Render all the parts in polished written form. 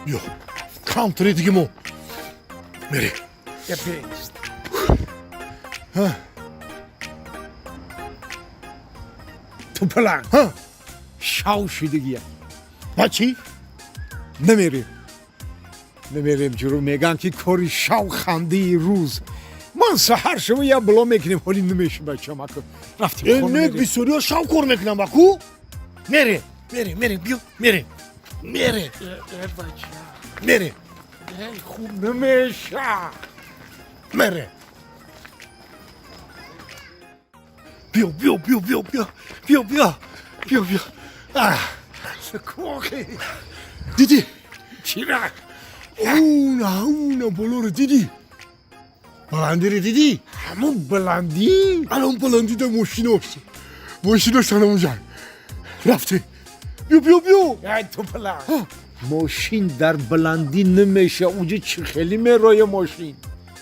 Биё, камтаре диге мо мерем. Бест. Тупаланг. Шав шидагия. Ба чӣ? Намерем. Намерем, ҷуру меган ки кори шав хандии рӯз. Ман саҳар шава я бло мекунем, ҳоли намеша, бачам, ака. Рафтем. Э, хона не, мерем. Бисёриҳо шав кор мекунам, ба ку мерем, мерем, мерем, биё, мерем, мерем. Э, бача. Мерем. Э, хуб намеша. Мерем, биё, биё, биё, биё, биё, биё, биё, биё, биё. А, Кохи. Дидӣ? Чира? Уна болоро дидӣ? Баландиро дидӣ? Ҳамун баландӣ? Алон баландида мошинош, мошинош анамунҷа. Рафтем, биё, биё, биё. Ай, тупаланг. Мошин дар баландӣ намеша, уҷа чӣ хеле мероя мошин.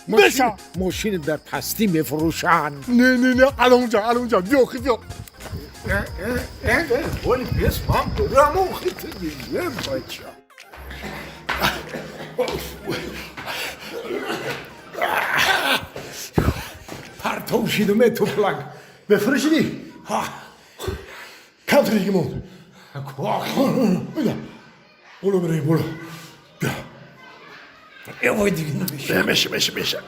Меша. Мошин дар пастӣ мефурӯшанд. Не, не, не, алонҷа, алонҷа, биё, хи, биё. Ҳоли бес ман бурам, охи, ту е, бача. Партов шидуме, туплак. Мефурӯшидӣ? Ҳа. Камтаре диге монд. Кохи. Бия, боло меравем, боло, биё. Эвой, диги намеша. Э, меша, меша, меша.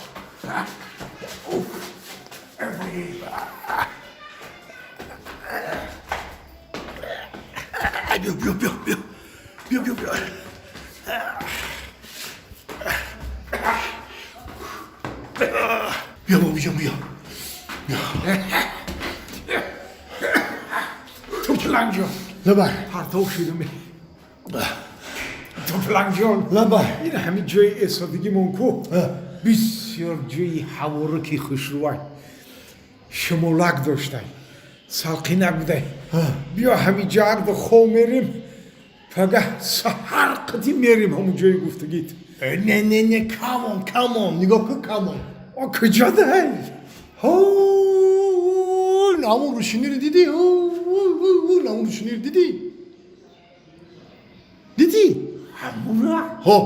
Биё, биё, биё, биё, биё, биё, биё, биё, бобиҷон, биё. Тупланг ҷон. Лабай. Партов шидуме, тупланг ҷон. Лабай. Ин ҳамин ҷои эсодагимон ку, бисёр ҷои ҳавораки хушрӯвай, шамолак доштай, салқинак будай. Биё, ҳамин ҷарда хов мерем, пага саҳар қати мерем ҳамун ҷои гуфтагит. Э, не, не, не, камон, камон, нигоҳ кун, камон. О, куҷодай? Ҳамун рӯшиниро дидӣ? Ҳамун рӯшиниро дидӣ, дидӣ? Ҳамура? Ҳо.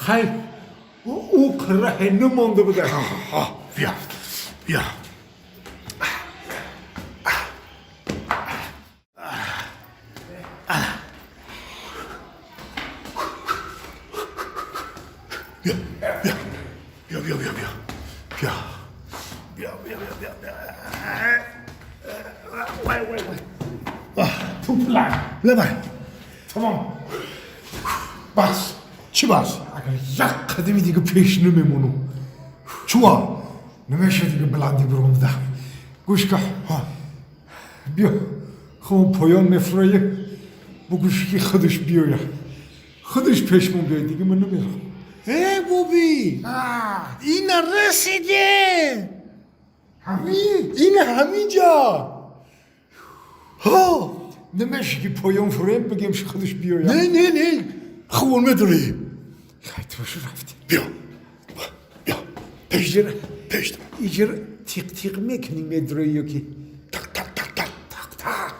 Хайр, ӯ қирраҳе намонда буда. Биё, биё. Биё, биё, биё, биё, биё, биё, биё, биё, биё, биё, биё, биё. Вай, вай, вай. Тупланг. Лабай. Тамом, бас. Чӣ бас? Агар як қадами дига пеш намемонам. Чуа? Намеша дига баландӣ биромада. Гӯш ка, биё, хом поён мефуроем, бугӯш ки худаш биёя, худаш пешмон биёя, дига ман намерам. Э, боби, ина расидем. Ҳамин? Ина ҳаминҷа, ҳо. Намеша ки поён фуроем, бигем худаш биёя? Не, не, не, хубон медорем. Хай, тошу рафтем. Биё, биё, пеш. Иҷра. Пеш. Иҷра тиқ тиқ мекунӣ, медрои ё ки? Так, так, так, так. Тақ тақ.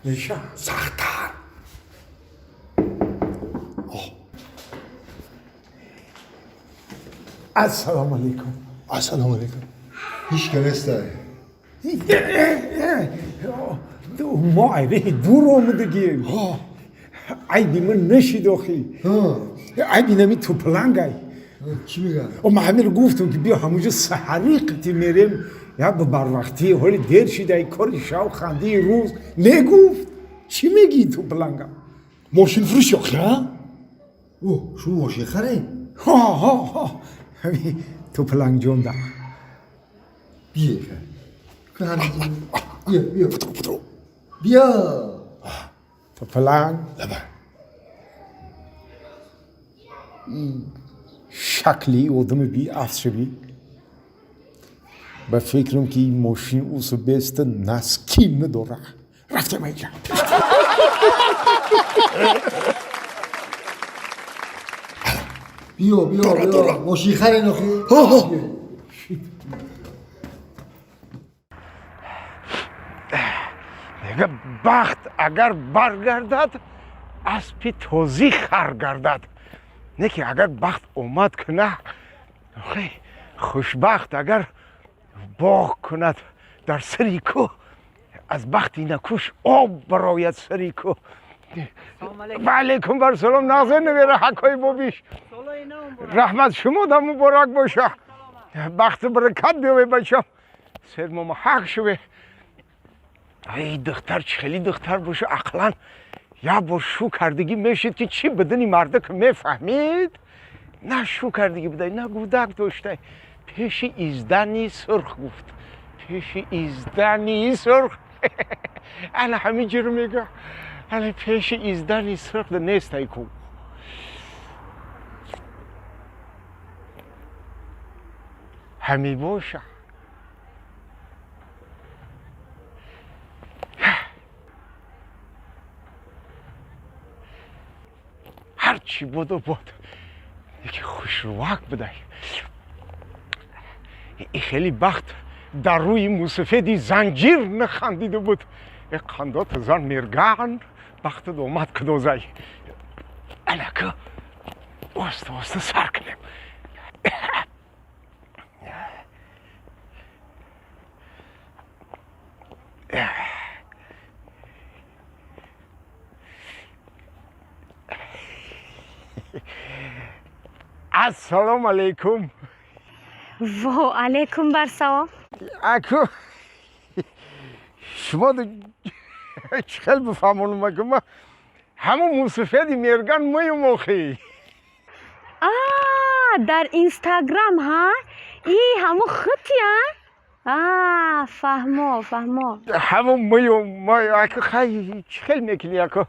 Меша. Сахттар. Ассалому алайкум. Ассалому алайкум. Ҳеҷ ка нестай. Мо айреҳи дур омадагием, айби ман нашид охи, айби нами туплангай. Чӣ мегӯяд? Ман ҳамиро гуфтам ки биё, ҳамунҷо саҳарӣ қити мерем я ба барвақтӣ, ҳоли дер шидай, кори шав хандии рӯз негуфт. Чӣ мегӣ, тупланга? Мошин фурӯш охи, а? О, шумо мошин харед? Ҳо, ҳо, ҳо, ҳами туплангҷон да. Бие, биё, биё. Путро, путро. Биё. Тупланг. Лабай. Шакли одами би афшаби, ба фикрам ки ин мошин усу беста наски надора. Рафтем айҷа. Биё, биё. Дора, биё. Дора. Мошин харед охи? Ҳо, ҳо. Биё. Мега бахт агар баргардад, аспи тозӣ хар гардад. Не ки агар бахт омад куна, хушбахт агар боғ кунад дар сари кӯҳ, аз бахти накуш об барояд сари кӯҳ. Ва алайкум барсалом. Нағзе навера ҳакҳои бобиш. Раҳмат, шумо да муборак боша. Бахту баракат биёве, бачам. Сермома ҳақ шуве. Ай духтар чӣ хеле духтар боша, ақлан як бор шу кардагӣ мешид, ки чӣ бидани мардак мефаҳмид. На шу кардагӣ будай, на гудак доштай. Пеши издани сурх гуфт. Пеши издани сурх. Ана ҳамин ҷиро мега. Ана пеши издани сурх нестай ку. Ҳами боша. Ҳарчи буду буд, яке хушрувак будай. И хеле бахт дар рӯи мусафеди занҷир нахандида буд. Э қандота зан мерган бахтат омад кудозай. Анака оста оста сар кунем. Ассалому алайкум. Во алайкум барсалом. Аку шумо чӣ хел бифаҳмонум, аку ма ҳамун мусафеди мерган моюм охи. А, дар Инстаграм ҳа? И ҳамун хути а? А, фаҳмо, фаҳмо. Ҳамун моюм ма аку. Хай, чӣ хел мекунӣ, аку?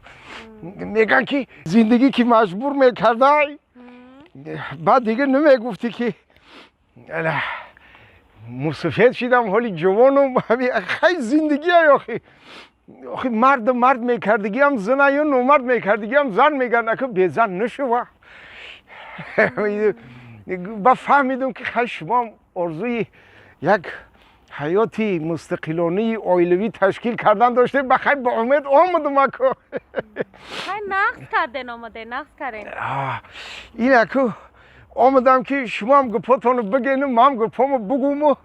Меган ки зиндагӣ ки маҷбур мекардай, баъд дига намегуфтӣ ки мусафед шидам, ҳоли ҷавонум. Хай, зиндагиай охи. Охи мард мард мекардагиам зана ё номард мекардагиам зан меган. Аку безан нашува. Ба фаҳмидум ки хай, шумоам орзуи як ҳаёти мустақилонии оилавӣ ташкил кардан доштем. Ба хай, ба умед омадум, аку. Хай, нағз карден омаден, нағз карден. Ин аку омадам ки шумоам гапотонро бигену ман гапомо бугуму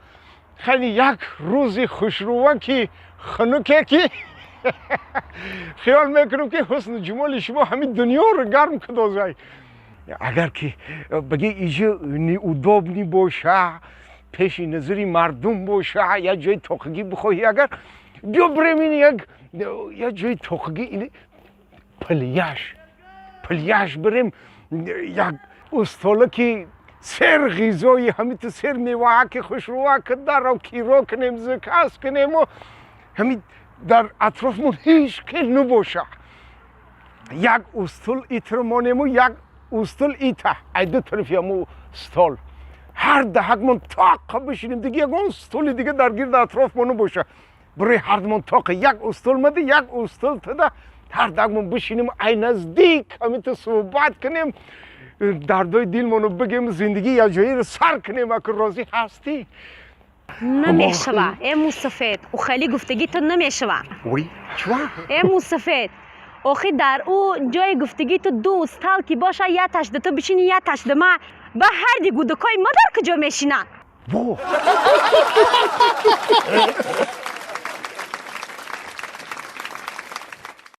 хеле як рӯзи хушрӯва ки хунуке ки хиёл мекунам ки ҳусну ҷумоли шумо ҳамин дунёро гарм кудозай. Агар ки баги иҷо неудобный боша, пеши назари мардум боша, як ҷои тоқигӣ бихоҳӣ, агар биё бирем ин як ҷои тоқигӣ, ин пляж бирем, як устола ки сер ғизои ҳамиту сер меваҳа ки хушрӯва ки дарав киро кунем, заказ кунему ҳамин дар атрофмон ҳеҷ хел набоша. Як устул итр монему, як устул ита, ай ду тарафи ҳаму стол ҳар даҳакмон тоқа бишинем. Дига ягон столи дига дар гирди атрофмон набоша. Барои ҳардумон тоқа як устул мада, як устул тада, ҳар даҳакмон бишинем, ай наздик ҳамиту суҳбат кунем, дардои дилмонро бигем, зиндагӣ якҷоиро сар кунем. Аку розӣ ҳастӣ? Намешава, э мусафед, ӯ хеле гуфтагӣ ту намешава. Ой, чва? Э мусафед, охи дар ӯ ҷои гуфтагӣ ту ду стал ки боша, як ташда ту бишини, як ташда ма, ба ҳарди гудакои ма дар куҷо мешинанд? Во!